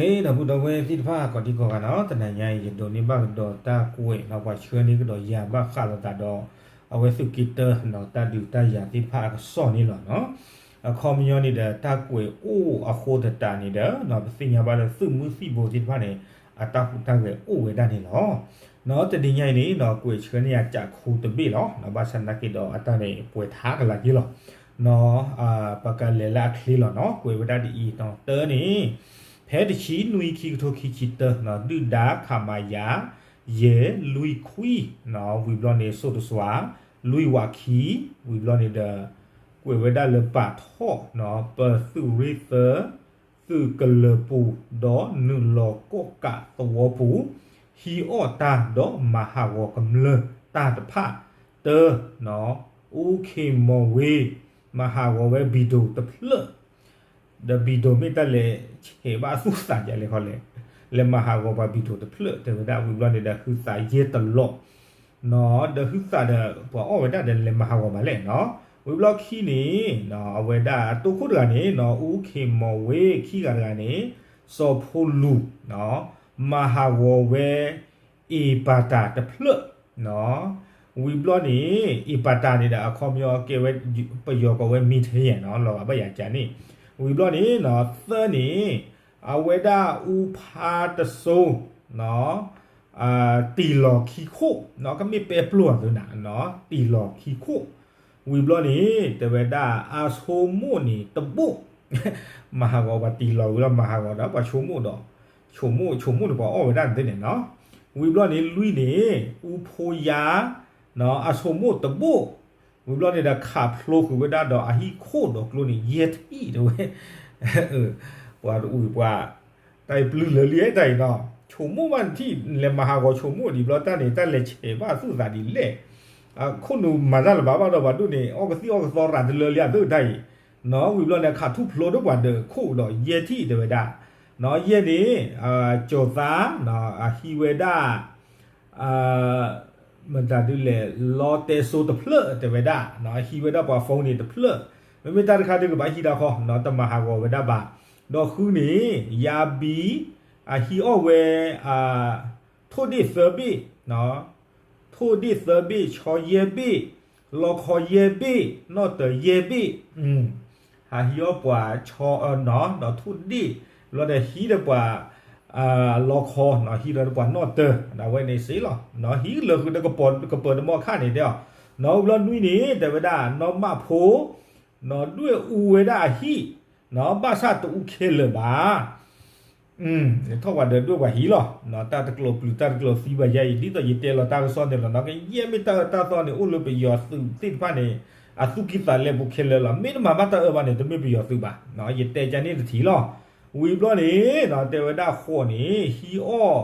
ဒီပုၢ်ဒီဝဲၢ်သ့ၣ်တဖၣ် ကိးဒံကိးဂၤနီၤ, တနၤညါအံၤ ယဒိးန့ၢ်ဘၣ်ကဒီးတၢ်ကွဲးနီၤ, ပှၤဆှၢန့ၢ်ကဒီးယၤဘၣ်ဃးလိာ်သးဒီး အဝဲသုးက့တၢနီၤတၢ်ဒုးတၢ်ယၤသ့ၣ်တဖၣ်အကစီၣ်န့ၣ်လီၤနီၤ. အခီပညီန့ၣ်ဒီး တၢ်ကွဲးအိၣ်အဃိသတးန့ၣ်ဒီး ပသ့ၣ်ညါဘၣ်လၢသုးမုၢ်သံၣ်ဘိသ့ၣ်တဖၣ်န့ၣ် အတၢ်ဟူးတၢ်ဂဲၤအိၣ်ဝဲဒၣ်န့ၣ်လီၤ. တနံၤညါအံၤန့ၣ်နီၤ ကွဲးဆှၢန့ၢ်ယၤကးခူတဘ့ၣ်လီၤ. ဘၣ်ဆၣ်သနာ်က့ဒီးအတၢ်န့ၣ် ပှဲၤထါကလာ်က့လီၤ. ပကလဲၤလၢအချ့လီၤနီၤ, ကွဲးဝဲဒၣ်ဒ်အံၤနီၤ, တၢန့ၣ် ဖဲတဆံနွံ ခံကထိခံဆံတၢနီၤ, ဒုၣ်ဒါ ခမရ ယဲၢ်လွံၢ်ခွံနီၤ, ဝံၤဘျီန့ၣ် စိၣ်တစွၤ လွံၢ်ဝးခံ, ဝံၤဘျီန့ၣ်ဒီး ကွဲးဝဲဒၣ်လၢပာ်ထီၣ်နီၤ ပသုးရ့ၣ်သၢ သုးကလၢၤပူၤ ဒီးနုာ်လီၤကီၣ်ကးသဝီပူၤ, ဟံးအီၣ်တၢ်ဒီးမၤဟးဂီၤကမျၢၢ်တၢ်တဖၣ်, တၢနီၤ, အူခ့ၣ်မီၤဝ့ မၤဟးဂီၤဝဲဘံၣ်ဒိၣ်တဖျၢၣ် ဒီးဘံၣ်ဒိၣ်မ့ၢ်တၢ်လဲၤဆဲးဘၣ်အသူၣ်သးယလဲၤခီလဲၣ်, လဲၤမၤဟးဂီၤပှၤဘံၣ်ဒိၣ်တဖျၢၣ် တဲဝဲဒၣ် ဝံၤဘျီန့ၣ်ဒီး ဟုသးယဲၢ်တလီးနီၤ, ဒီးဟုသးဒီးပှၤအီၣ်ဝဲဒၣ်ဒီးလဲၤမၤဟးဂီၤမးလဲၣ်နီၤ, ဝံၤဘျီခံန့ၣ် အဝဲဒၣ်တိခိၣ်တဂၤန့ၣ်နီၤ, အူခ့ၣ်မီၤဝ့ ခံဂၤတဂၤန့ၣ် စီၤဖိလူၤ မၤဟးဂီၤဝဲ အ့ပၤတၤတဖျၢၣ်နီၤ, ဝံၤဘျီန့ၣ် အ့ပၤတၤန့ၣ်ဒီးအခီပညီကဲဝဲ ပယီၤကိးဝဲ မံၤထယဲၢ်နီၤ, လီၤဂာ်ဘၣ်ယၤကန့ၣ်, ဝံၤဘျီန့ၣ်နီၤ သၢန့ၣ် အဝဲဒၣ်အူဖါတစိနီၤ တံၢ်လီၤခံခိၣ်နီၤ, ကမ့ၢ်ပဲပျိၢ်အသုးနၤနီၤ, တံၢ်လီၤခံခိၣ်, ဝံၤဘျီန့ၣ် တဲဝဲဒၣ်အဆိကမိၣ်န့ၣ်တဘိၣ်, မၤဟးဂီၤပှၤတံၢ်လီၤဝံၤလီၤ မၤဟးဂီၤဒီးပှၤဆိကမိၣ်ဒီး ဆိကမိၣ်ဆိကမိၣ်န့ၣ် ပှၤအီၣ်ဝဲဒၣ်န့ၣ်န့ၣ်နီၤ, ဝံၤဘျီန့ၣ်လွံၢ်န့ၣ် အူဖိယါ အဆိကမိၣ်တဘိၣ်, ဝံၤဘျီန့ၣ်ဒီးခးဖျိဃုာ်ဝဲဒၣ်ဒီးအဟံၣ်ခိၣ်ဒီးကျိန့ၣ် ယဲၢ်ထံၣ်တဲဝဲ ပှၤတအူပှၤ တၢ်အံၤပျုၢ်လၢလံတၢ်အံၤနီၤ, ဆိကမိၣ်ဘၣ်နထံၣ် လဲၤမၤဟးဂီၤဆိကမိၣ်ဒံးဘျီတၢ်န့ၣ် တၢ်လဲၤဆဲးဘၣ်အသူၣ်သးဒ်လဲၣ်, အခိၣ်နူာ်မၤတၢ်လၢၤဘၣ်ဘၣ်ဒီးပှၤဒိၣ်န့ၣ် အီၣ်ကသံၣ်အီၣ်ကသီရၤတလၢလံအသုတၢ်အံၤနီၤ, ဝံၤဘျီန့ၣ် ခးထူၣ်ဖျိဒီးပှၤဒၢးခိၣ်ဒီးယဲၢ်ထံၣ်တဲဝဲဒၣ်နီၤ, ယဲၢ်န့ၣ် ကၠီၤသါ အဟံးဝဲဒၣ် မတၤဒုလဲၣ် လီတဲစိတဖျၢၣ်တဲဝဲဒၣ်နီၤ, ဟံးဝဲဒၣ်ပှၤ phone န့ၣ်တဖျၢၣ်, မ့မ့ၢ်တၢ်တခါဒုကဘၣ်ဟံးတၢ်ခီနီၤ, တမၤဟးဂီၤဝဲဒၣ်ဘၣ်, ဒီးဃုန့ၣ် ယါဘံ အဟံးအီၣ်ဝဲ ထိၣ်ဒ့ၣ်သၢဘ့ၣ်, ထိၣ်ဒ့ၣ်သၢဘ့ၣ် ဆီယဲၢ်ဘ့ၣ်, လီခီယဲၢ်ဘ့ၣ်, နီၣ်တၢၤယဲၢ်ဘ့ၣ်, ဟးဟံးအီၣ်ပှၤဆီအၢနီၤ ဒီးထိၣ်ဒ့ၣ်, ဘျီဒီးဟံးဒီးပှၤ လီခီနီၤ, ဟံးဒီးပှၤနီၣ်တၢၤ အဝဲန့ၣ်စ့ၢ်လီၤ, ဟံးလၢာ်ဃုာ်ဒီးကပၢၤတမီၢ်ခါန့ၣ်တဲအီၤ, နီၤ ဝံၤဘျီနွံန့ၣ် တဲဝဲဒၣ် နီၢ်မၣ်ဖိ နီၤ ဒွဲၣ်အူဝဲဒၣ်အဟံၣ်နီၤ, ဘၣ်ဆၣ်တအူခဲလၢာ်ဘၣ် ထီၣ်ပှၤဒၢးဒွဲၣ်ပှၤဟံၣ်လီၤ, တၢ်တကျိၤပျုၤတၢ်တကျိၤသံဘၣ်ယါအံၤ ဒ်သိးယတဲလီၤတၢ်ကစီၣ်န့ၣ်လီၤနီၤ, ကယဲၢ်မ့ၢ်တၢ်အၢတၢ်သီန့ၣ် အိၣ်လၢပယီၤသုးသ့ၣ်တဖၣ်န့ၣ် အသူၣ်ကံၢ်သးလဲပူၤခဲလၢာ်လီၤ, မ့ၢ်တမၤဘၣ်တၢ်အၢဘၣ်န့ၣ် တမ့ၢ်ပယီၤသုးဘၣ်, ယတဲကန့ၣ်တထံၣ်လီၤ, ဝံၤဘျီန့ၣ် တဲဝဲဒၣ်ဃိးန့ၣ် ဟံး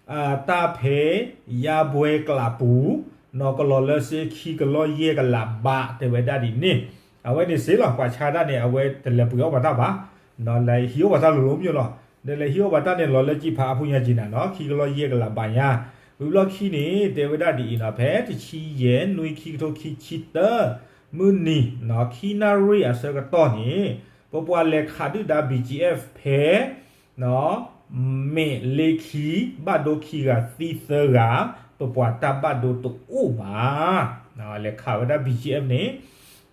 အီၣ် တၢ်ဖဲ ယါဘွဲကလးပူၤ နီၤ ကလီၤလၢစ့ခံကလီယဲၢ်ကလးဘး တဲဝဲဒၣ်ဒ်န့ၣ်, အဝဲန့ၣ်စ့ၢ်လီၤ, ပှၤဆါတၢ်န့ၣ် အဝဲတလဲၤပှ့ၤအီၣ်ပှၤတၢ်ဘၣ်, ဟံးအီၣ်ပှၤတၢ်လိၤလိၤမ့ၢ်လီၤ, ဒီးလဲၤဟံးအီၣ်ပှၤတၢ်န့ၣ်လီၤလၢကံဖးအဖူညါက့နၤနီၤ, ခံကလီယဲၢ်ကလးဘးညါ, ဝံၤဘျီခံန့ၣ် တဲဝဲဒၣ်ဒ်အံၤနီၤ, ဖဲတဆံယဲၢ် နွံ ခံကထိခံဆံတၢ မုၢ်နံၤနီၤ ခံနၣ်ရံၣ်အဆၢကတီၢ်န့ၣ် ပပှၤလဲၤခးဒုၣ်ဒါ ဘီကၠံအ့ၣ် ဖဲ မဲာ်လ့ခံ ဘၣ်ဒိခံဂၤသံသၢဂၤ, ပပှၤတၢ်ဘၣ်ဒိတအိၣ်ဘၣ်, လဲၤခးဝဲဒၣ် ဘီကၠံအ့ၣ် န့ၣ်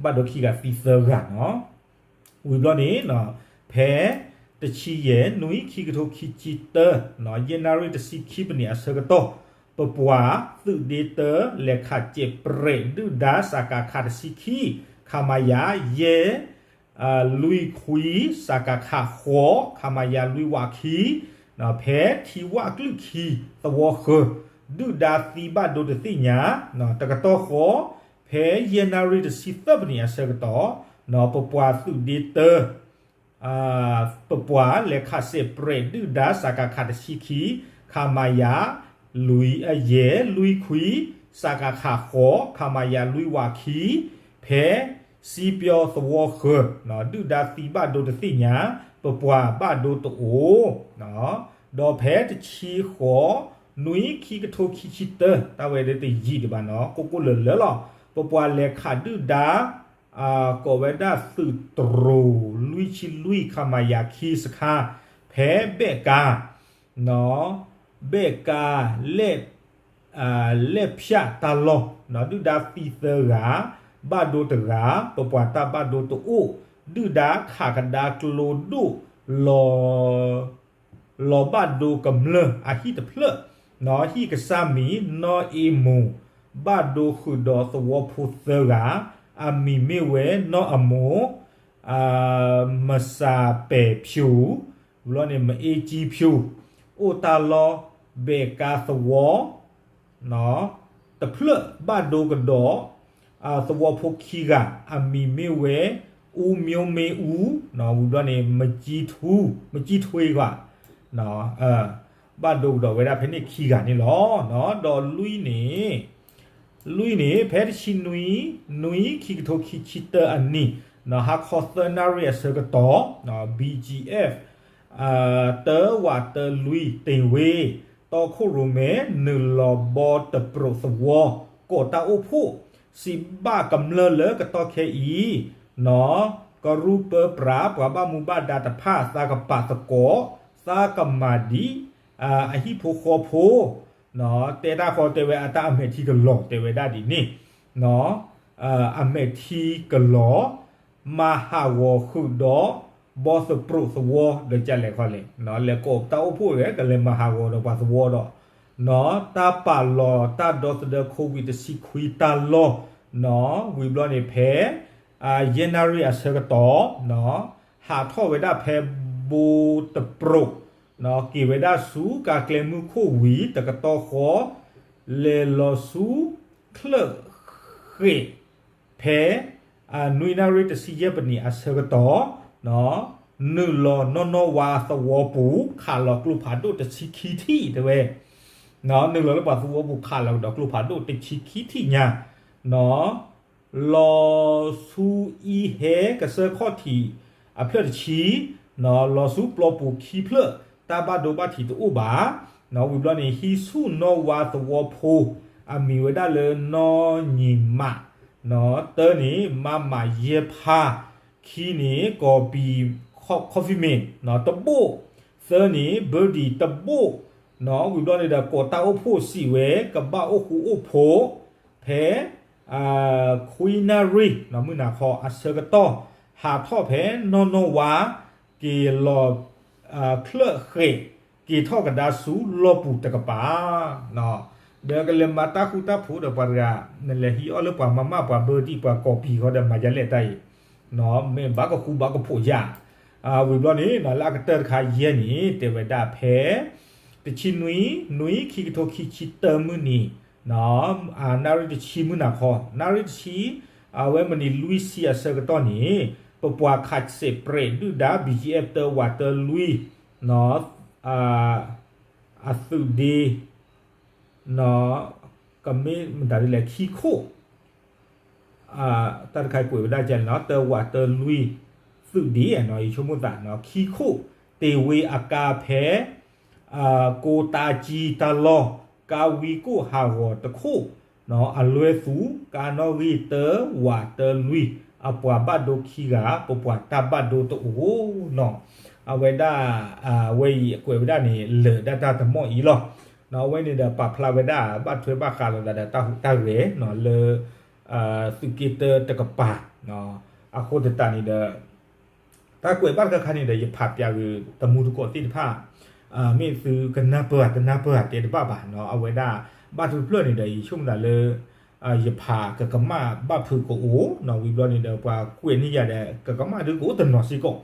ဘၣ်ဒိခံဂၤသံသၢဂၤနီၤ, ဝံၤဘျီန့ၣ် ဖဲ တဆံယဲၢ် နွံ ခံကထိခံဆံတၢ ယဲၢ်နၣ်ရံၣ်တဆံခံပနံးအဆၢကတီၢ်, ပပှၤသုးဒ့တၢ လဲၤခးစဲးပြဲးဒုၣ်ဒါ စကခ တဆံခံ, ခမရ ယဲၢ် လွံၢ်ခွံ, စကခ ဃိး, ခမရ လွံၢ်ဝးခံ, ဖဲထံဝၣ်ကလုၢ်ခံ သဝီဃၢၤ, ဒုၣ်ဒါသံဘၣ်ဒိတသ့ၣ်ညါ, တကတီၢ်ဃီ, ဖဲယဲၢ်နၣ်ရံၣ်တဆံသၢပနံးအဆၢကတီၢ်, ပပှၤသုးဒ့တၢ ပပှၤလဲၤခးစဲးပြဲးဒုၣ်ဒါ စကခ တဆံခံ, ခမရ လွံၢ် ယဲၢ် လွံၢ်ခွံ, စကခ ဃိး, ခမရ လွံၢ်ဝးခံ, ဖဲ စံပျီသဝီဃၢၤ, ဒုၣ်ဒါသံဘၣ်ဒိတသ့ၣ်ညါ, ပပှၤဘၣ်ဒိတအိၣ်, ဒီးဖဲတဆံဃိး နွံ ခံကထိခံဆံတၢ တၢ်ဝဲဒၣ်တယံာ်ဒံးဘၣ်နီၤ ကိၢ်ကိၢ်လၢၤလၢၤလီၤ, ပပှၤလဲၤခးဒုၣ်ဒါ ကိးဝဲဒၣ်သုးတရူး လွံၢ်ဆံလွံၢ် ခမရ ခံစခါ, ဖဲဘဲၣ်ကါ ဘဲၣ်ကါ လဲၣ်ဖၠၣ်တၢ်လီၢ် ဒုၣ်ဒါသံသၢဂၤ ဘၣ်ဒိတဂၤ ပပှၤတၢ်ဘၣ်ဒိတအိၣ် ဒုၣ်ဒါခးကဒါကျိဒိၣ် လီၤ လီၤဘၣ်ဒိကမျၢၢ်အဟံၣ်တဖျၢၣ် ဟံၣ်ကစၢ်မံၤ နီၢ်အ့မိၤ ဘၣ်ဒိဃုာ်ဒီးသဝီဖိသၢဂၤ အမံၤမ့ၢ်ဝဲနီၢ်အမိၤ မစးပဲာ်ဖၠူ ဘျီန့ၣ် မအ့ကၠံဖၠူ အိၣ်တၢ်လီၢ်ဘဲၣ်ကါသဝီ တဖျၢၣ်ဘၣ်ဒိကဒီး သဝီဖိခံဂၤ အမံၤမ့ၢ်ဝဲ အူမၠိမ့အူ ဝံၤဘျီန့ၣ် မကၠံထွ့ဂၤ ဘၣ်ဒိကဒီးဝဲဒၣ်ဖဲန့ၣ်ခံဂၤန့ၣ်လီၤ. ဒီးလွံၢ်န့ၣ် လွံၢ်န့ၣ် ဖဲတဆံနွံ နွံ ခံကထိခံဆံတၢအနံၤ ဟါခီသၢနၣ်ရံၣ်အဆၢကတီၢ် BGF တၢဝးတၢလွံၢ် တ့ၢ်ဝ့ တီခိၣ်ရိၣ်မဲ နုာ်လီၤဘီတပြိးသဝီ ကိးတၢ်အိၣ်ဖှိၣ် စံးဘၣ်ကမျၢၢ်လၢကတီၢ်ခဲအံၤ ကရူၢ်ပၢပြး ပှၤဘၣ်မူဘၣ်ဒါတဖၣ် သးကပာ်သကိး သးကမၤဒံး အဟံၣ်ဖိဃီဖိ တဲတၢ်ဃီတဲဝဲအတၢ်အမဲာ်ထံကလီၤ တဲဝဲဒၣ်ဒ်န့ၣ် အမဲာ်ထံကလီၤ မၤဟးဂီၤဃုာ်ဒီး ဘီသပြိးသဝီဒီးကလဲၤခီလဲၣ် လဲၤကိးတၢ်အိၣ်ဖှိၣ်ဝဲ ကလဲၤမၤဟးဂီၤဒီးပှၤသဝီဒီး တၢ်ပာ်လီၤတၢ်ဒီသဒၢ COVID တဆံခွံတၢ်လီၢ် ဝံၤဘျီန့ၣ်ဖဲ ယဲၢ်နၣ်ရံၣ်အဆၢကတီၢ် ဟးထီၣ်ဝဲဒၣ်ဖဲဘိတပြိး က့ၤဝဲဒၣ်ဆူကၤကျဲမုၢ်ခိၣ်ဝံၤ တကတီၢ်ဃီ လဲၤလီၤဆူ ချၢၣ်ဃဲး ဖဲ နွံနၣ်ရံၣ်တဆံယဲၢ်ပနံးအဆၢကတီၢ် နုာ်လီၤနီၢ်နီၢ်ဝါသဝီပူၤ ခးလီၤကျိဖးဒိၣ်တဆံခံထံၣ်တဲဝဲ နုာ်လီၤလၢပှၤသဝီပူၤ ခးလီၤကဒီးကျိဖးဒိၣ်တဆံခံထံၣ်ညါ လီၤဆူအံဟဲကစၢၢ်ခီၣ်ထံးအဖျၢၣ်တဆံ လီၤဆူပျီပူၤခံဖျၢၣ် တၢ်ဘၣ်ဒိဘၣ်ထံးတအိၣ်ဘၣ် ဝံၤဘျီန့ၣ် ဟံးဆူၣ်နီၢ်ဝါသဝီဖိ အမံၤဝဲဒၣ်လၢနီၢ်ညီမး တၢန့ၣ် မးမးယဲၢ်ဖး ခံန့ၣ် ကီၢ်ပံၤ coffee mix တဘိၣ် သၢန့ၣ် ဘၢဒံးတဘိၣ် ဝံၤဘျီန့ၣ်ဒီး ကိးတၢ်အိၣ်ဖှိၣ်စံးဝဲ ကဘၣ်အိၣ်ဃူအိၣ်ဖိး ဖဲ ခွံနၣ်ရံၣ် မုၢ်နၤခီအဆၢကတီၢ် ဟးထီၣ်ဖဲနီၢ်နီၢ်ဝါ က့ၤလီၤ ချၢၣ်ဃဲး က့ၤထီၣ်ကဒါဆူလီၢ်ပူၤတကပၤ ဒီးကလဲၤမၤတၢ်ဃူတၢ်ဖိးဒီးပှၤတဂၤ နလဲၤဟံးအီၣ်လၢပှၤမၤမၢ်ပှၤဘၢဒံးပှၤကီၢ်ပံၤဃီဒီးမၤယါလဲၣ်တၢ်အံၤ မ့ၢ်ဘၣ်ကဃူဘၣ်ကဖိးယါ ဝံၤဘျီန့ၣ် လၢအကတၢၢ်တခါယဲၢ်န့ၣ် တဲဝဲဒၣ်ဖဲ တဆံနွံ နွံ ခံကထိခံဆံတၢမုၢ်နံၤ နၣ်ရံၣ်တဆံမုၢ်နၤခီ နၣ်ရံၣ်တဆံ အဝဲမံးနံးလွံၢ်ဆံအဆၢကတီၢ်န့ၣ် ပပှၤခးစဲးပြဲးဒုၣ်ဒါ BGF တၢဝးတၢလွံၢ် အသုးဒ့ ကမ့ၢ်မတၤဒ်လဲၣ် ခံခိၣ် တၢ်တခါကွဲးဝဲဒၣ်ကလဲၣ်နီၤ တၢဝးတၢလွံၢ် သုးဒ့ ယဆိကမိၣ်သး ခံခိၣ် တ့ၢ်ဝ့အကါဖဲ ကိးတၢ်ကံတၢ်လီၢ် ကါဝံကိၣ်ဟးဂီၤတခိၣ် အလွဲသူ ကါနီၣ်ဂံၢ်တၢဝးတၢလွံၢ် အပှၤဘၣ်ဒိခံဂၤ ပပှၤတၢ်ဘၣ်ဒိတအိၣ်နီၤ အဝဲဒၣ် အဝဲအံၤအကွဲးဝဲဒၣ်န့ၣ် လၢာ်ဒၣ်တၢ်တမီၢ်အံၤလီၤ. အဝဲန့ၣ်ဒီးပာ်ဖျါဝဲဒၣ် ဘၣ်ထွဲဘၣ်ဃးလိာ်သးဒီးတၢ်ဟူးတၢ်ဂဲၤလၢ သုးက့တၢတကပၤ အဃိသတးန့ၣ်ဒီး တၢ်ကွဲးဘၣ်တခါခါန့ၣ်ဒီး ယဖးပၠးဂ့ၤတမူတကိးသ့ၣ်တဖၣ် မ့ၢ်သုကနၢ်ပၢၢ်တနၢ်ပၢၢ်တဲတဘၣ်ဘၣ်နီၤ အဝဲဒၣ် ဘၣ်တဖျၢၣ်န့ၣ်ဒီး ယဆိကမိၣ်သးလၢ ယဖးကကမၣ်ဘၣ်ဖုးကအိၣ်နီၤ ဝံၤဘျီန့ၣ်ဒီး ပှၤကွဲးန့ၢ်ယၤဒီး ကကမၣ်ဒုးကအိၣ်တနီၤစ့ၢ်ကီး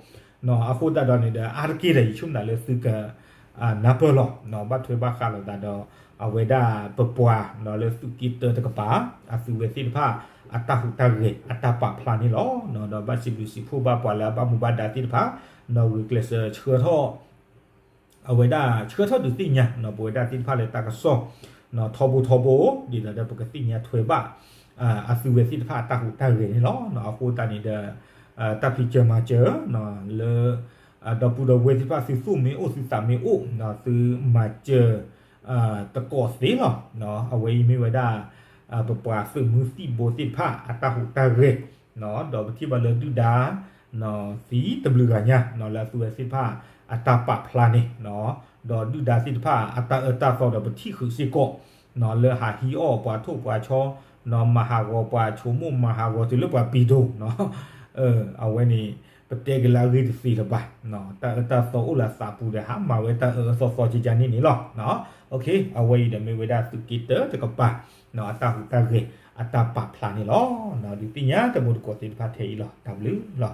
အဃိသတးဒီးန့ၣ်ဒီး အါတက့ၢ်ဒီး ယဆိကမိၣ်သးလၢသုက နၢ်ပၢၢ်လီၤ ဘၣ်ထွဲဘၣ်ဃးလိာ်သးဒီး အဝဲဒၣ်ပပှၤလၢသုးက့တၢတကပၤ အသုးဝဲသ့ၣ်တဖၣ် အတၢ်ဟူးတၢ်ဂဲၤ အတၢ်ပာ်ဖျါန့ၣ်လီၤ. ဒီးဘၣ်စံးဘျုးစံးဖှိၣ်ဘၣ်ပှၤလၢအဘၣ်မူဘၣ်ဒါသ့ၣ်တဖၣ် ဒီးဂုာ်ကျဲးစၢးဆှၢထီၣ် အဝဲဒၣ်ဆှၢထီၣ်ဒုးသ့ၣ်ညါ ပဝဲဒၣ်သ့ၣ်တဖၣ်လၢတၢ်ကစီၣ် ထီဘိထီဘိ ဒ်သိးဒီးပကသ့ၣ်ညါထွဲဘၣ် အသုးဝဲသ့ၣ်တဖၣ်အတၢ်ဟူးတၢ်ဂဲၤန့ၣ်လီၤ. အဃိသတးန့ၣ်ဒီး တၢ်ဖံးစၢၤမၤစၢၤ လၢ ဒီပုၢ်ဒီဝဲၢ်သ့ၣ်တဖၣ် သုသူၣ်မ့ၢ်အိၣ်သုသးမ့ၢ်အိၣ် သုမၤစၢၤ တကိးသ့လီၤ. အဝဲအံၤမ့ၢ်ဝဲဒၣ် ပပှၤသုးမုၢ်သံၣ်ဘိသ့ၣ်တဖၣ် အတၢ်ဟူးတၢ်ဂဲၤ ဒီးပထံၣ်ဘၣ်လၢဒုၣ်ဒါ သံတဘျုးဂၤညါ လၢအသုးဝဲသ့ၣ်တဖၣ် အတၢ်ပာ်ဖျါန့ၣ်, ဒီးဒုၣ်ဒါသ့ၣ်တဖၣ်အတၢ်အၢတၢ်သီဒီးပထံၣ်ဃုာ်စ့ၢ်ကီး, လၢဟးဟံးအီၣ်ပှၤထိၣ်ပှၤဆီ, မၤဟးဂီၤပှၤဆိကမိၣ်မၤဟးဂီၤတုၤလၢပှၤပံၤဒိၣ်, အဝဲန့ၣ် ပတဲက့ၤလၢအဂ့ၢ်တသ့လၢၤဘၣ်, တၢ်အၢတၢ်သီအိၣ်လၢအသးပူၤဒီးဟးမၤဝဲတၢ်အၢအၢသီသီကကန့ၣ်န့ၣ်လီၤ. အဝဲအံၤဒီးမ့ၢ်ဝဲဒၣ်သုးက့တၢတကပၤ, အတၢ်ဟူးတၢ်ဂဲၤ အတၢ်ပာ်ဖျါန့ၣ်လီၤ. ဒုးသ့ၣ်ညါတမူတကိးသ့ၣ်တဖၣ်ထဲအံၤလီၤ. တၢ်ဘျုးလီၤ.